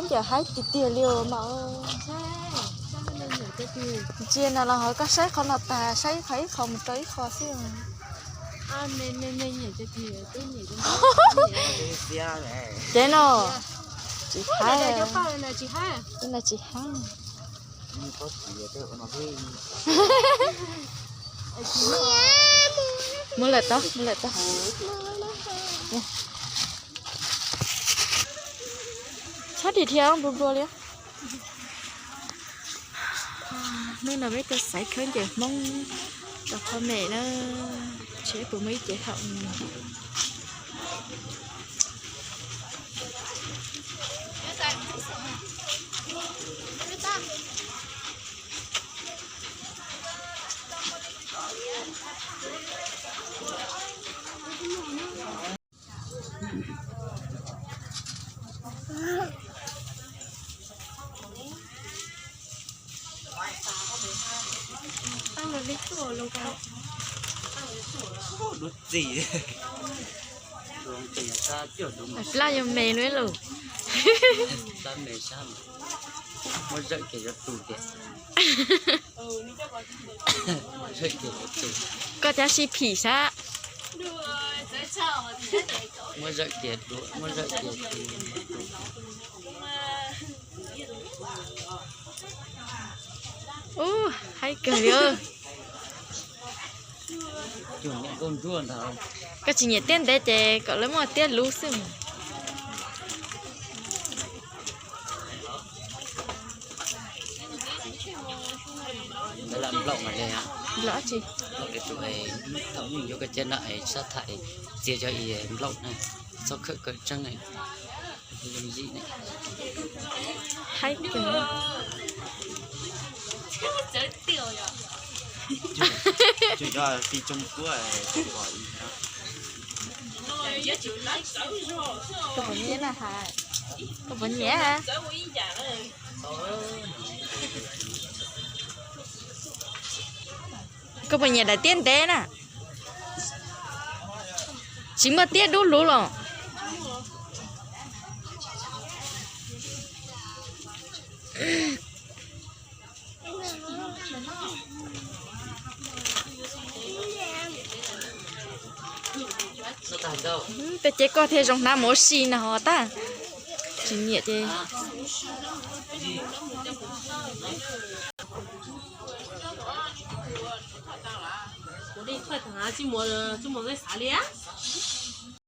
Cov haib tiag tiag li mas. Ntsia no los ho koj saib qhov no tas, saib ib qho ib qho mus rau ib qho xwb. Ces no tsis haib, no tsis haib. Mus lawm tau, mus lawm tau. Txhob dhia dhia nplua nplua li. Hnub no peb tuaj xaiv khaub ncaws Hmoob rau poj niam na, tshem puas muaj ib cev haum. Plab yuav me lawm lauj. Muab zawm kiag yuav tu tiag. Koj cab sib phim sab. Muab zawm kiag, muab zawm kiag. Ub, haib kawg li. Koj tsis nyiam tiab ntev ces kom lawv muaj tiab luv xwb. Nplaum mas le, nplaum tsis, nplaum le tus thaum yuav koj cab no es sab tham txiav cov i nplaum na, txhob khawm kawm tseeb. Haib kawg. Koj puas nyiam na hais? Koj puas nyiam? Koj puas nyiam daim tiab ntev na? Tsis muaj tiab dub luv los? Tej ces koj thiaj zoo hnav mus ua si na ho tag. Tsis nyiam ces